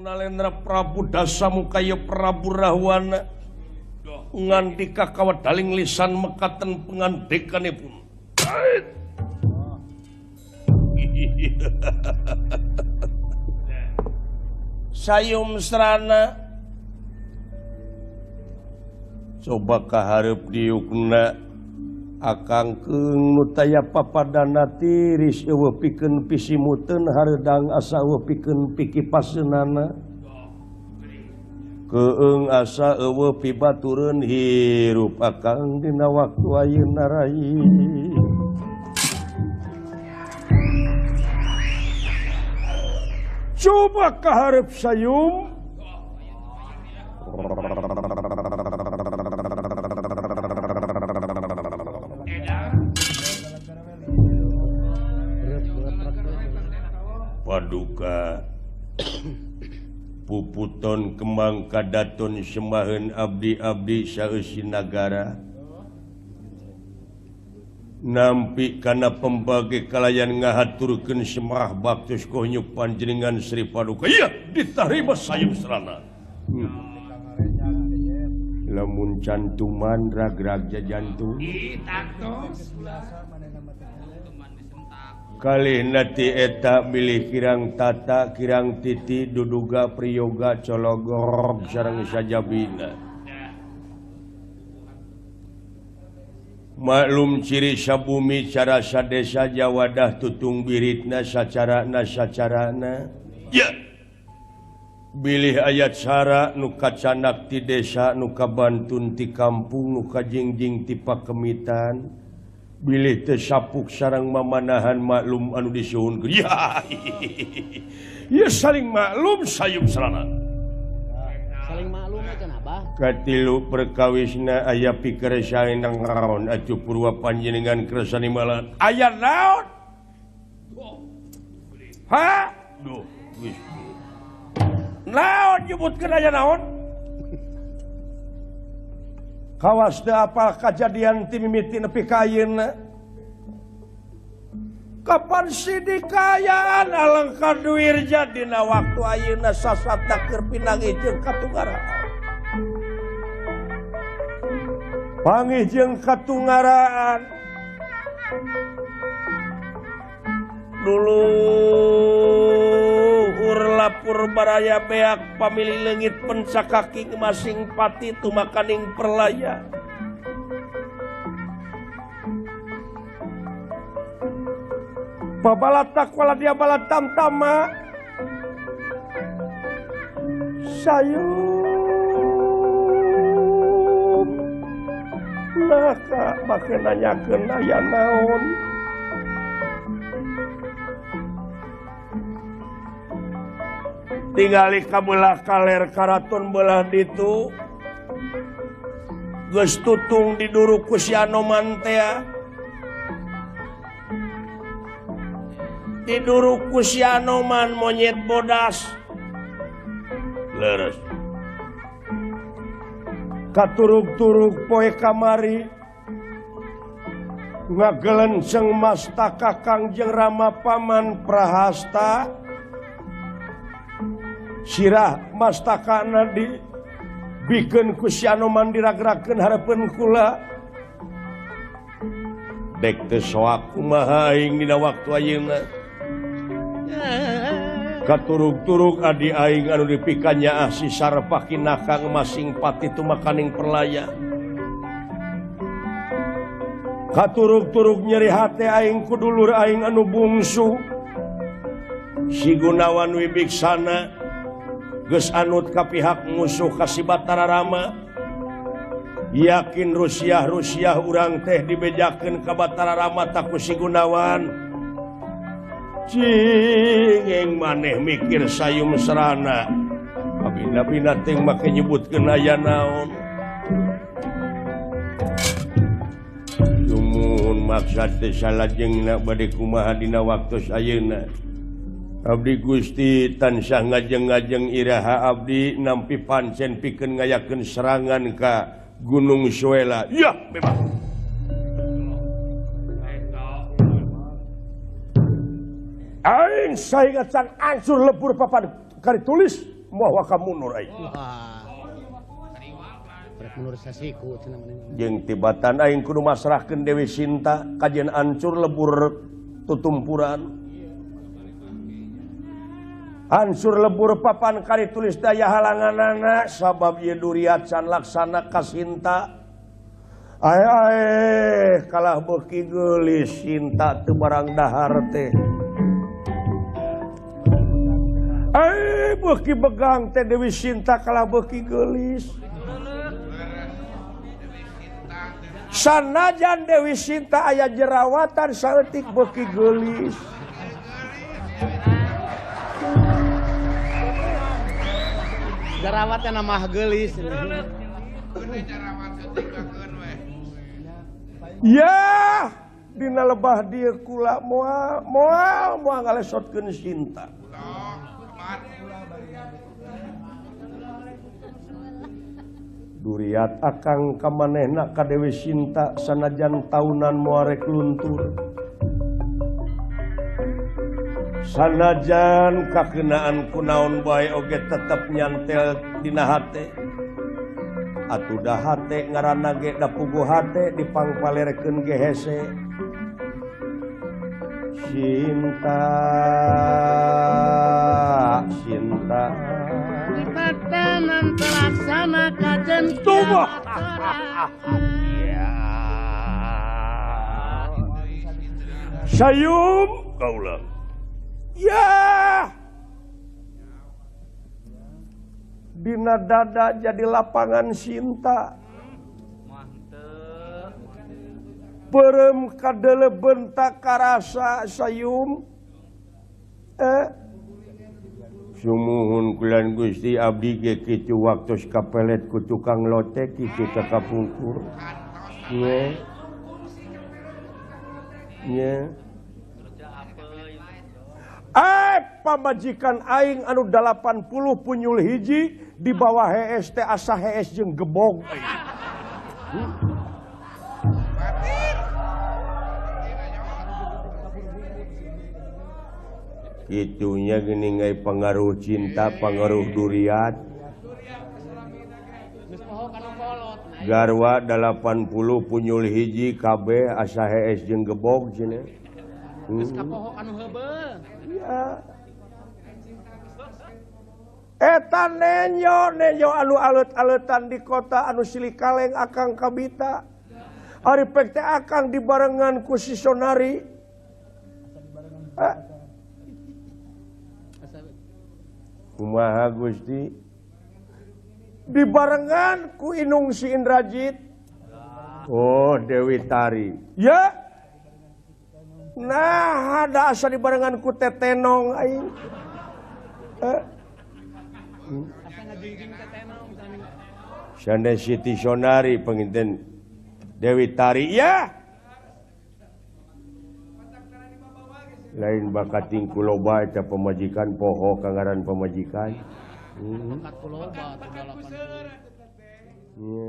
Kakang Nalendra Prabu Dasamuka Prabu Rahwana ngandika kawedaling lisan mekaten pengandikanipun. Sayum Srana coba kaharep diukna akang keung nu taya papadana tiris eueuh pikeun pisimuteun hareudang asa eueuh pikeun pikipaseunana keung asa eueuh pibatureun hirup akang dina waktu ayeuna rai. Coba kaharep Sayum. Paduka puputon kembang kadaton sembahan abdi-abdi saeusi nagara nampi kana pembagi kalayan ngahaturkeun semah baktos konyuk panjenengan Sri Paduka. Iya ditarima Sayum Srana. Lamun cantuman ragrag jajantung kalih nati eta bilih kirang tata kirang titi duduga priyoga cologor sareng sajabina. Maklum ciri sabumi cara sadesa jawadah tutung biritna sacarana sacarana. Ya. Bilih ayat sara nu kacanak ti desa nu kabantun ti kampung nu kajingjing ti pakemitan. Bilih teu sapuk sareng mamanahan maklum anu disuhunkeun. Ya. Ya saling maklum Sayum Srana. Saling maklum kenapa? Katilu perkawisna aya pikeresaeun naon atuh purwa panjenengan kersane malan. Aya naon? Ha? Duh, geus. Naon nyebutkeun aya naon? Kawas teu apal kajadian ti mimiti nepi ka ayeuna. Kapan sidikayaan alengkar duirja dina waktu ayeuna sasata keur pinanggih jeung katunggaraan. Panggih jeung katunggaraan. Duluhur lapur baraya beak pamili leungit pencakaki masing pati tumakaning perlaya. Babalatak waladia balatam tama Sayum naka make nanyakeun aya naon. Tingali ka belah kaler karaton belah ditu geus tutung diduru ku si Anoman tea. Diduru ku si Anoman monyet bodas. Leres. Katurug-turug poe kamari ngagelenceng mastaka Kangjeng Rama Paman Prahasta. Sirah mastakana di bikeun ku si Anoman diragrakeun hareupeun kula. Dek teu soak kumaha aing dina waktu ayeuna. Katurug-turug adi aing anu dipikanyaah si Sarpaki nakang masing pati tumakaning perlaya. Katurug-turug nyeri hate aing ku dulur aing anu bungsu Si Gunawan Wibiksana geus anut ka pihak musuh ka si Batara Rama. Yakin Rusiah-Rusiah urang teh dibejakeun ka Batara Rama tak ku si Gunawan. Cingeng maneh mikir Sayum Srana. Pabina-bina teh make nyebutkeun aya naon. Sumuhun maksad teh salajengna bade kumaha dina waktos ayeuna. Abdi Gusti tansah ngajeng-ngajeng iraha abdi nampi pancen pikeun ngayakeun serangan ka Gunung Suela. Ya, bebas. Aing saingat sang angsur lebur papan kari tulis. Moal waka mundur aing. Jeung tibatan aing kudu masrahkeun Dewi Sinta kajen ancur lebur tutumpuran. Hancur lebur papan kari tulis daya halanganana sabab ieu duriat can laksana kasinta. Ae ae kalah beuki geulis Sinta teu barang dahar teh. Ae beuki begang teh Dewi Sinta kalah beuki geulis. Sanajan Dewi Sinta aya jerawatan saeutik beuki geulis. Jerawatnya nama geulis. Ya, dina lebah dieu kula moal moal moal ngalesotkeun Sinta. Duriat akang ka manehna ka Dewi Sinta sanajan taunan moal rek luntur. Sanajan kakenaan kunaon bae oge tetep nyantel dina hate. Atuh da hate ngaranna ge da puguh hate dipangpalerekeun ge hese. Cinta cinta dipatanan telaksana kajen tubuh. Sayum kaula. Ya, dina dada jadi lapangan Sinta. Perem kadele bentak karasa sayum. Sumuhun kulan Gusti abdi ge kitu waktos kapelet ku tukang lotek kitu ka kapungkur. Nya. Nya. Pamajikan aing anu 80 punyul hiji di bawah HS teh asa HS jeung gebog. Itunya gini ngai pengaruh cinta, pengaruh duriat. Garwa 80 punyul hiji kabeh asa HS jeung gebog cenah. Geus kapoho anu heubeul. Ya. Eta nenyo nenyo anu alet-aletan di kota anu silih kaleng akang kabita. Ari pek teh akang dibarengan ku si Sonari. Kumaha Gusti? Dibarengan ku Inung si Indrajit. Oh, Dewi Tari. Ya. Nah, ada asa dibarengan ku tetenong aing. Asa ngajingjing tetenong sami. Sanes Siti Sonari penginten Dewi Tari. Ya. Lain bakating kuloba eta pemajikan poho kangaran pemajikan. Bakat kuloba 80. Iya.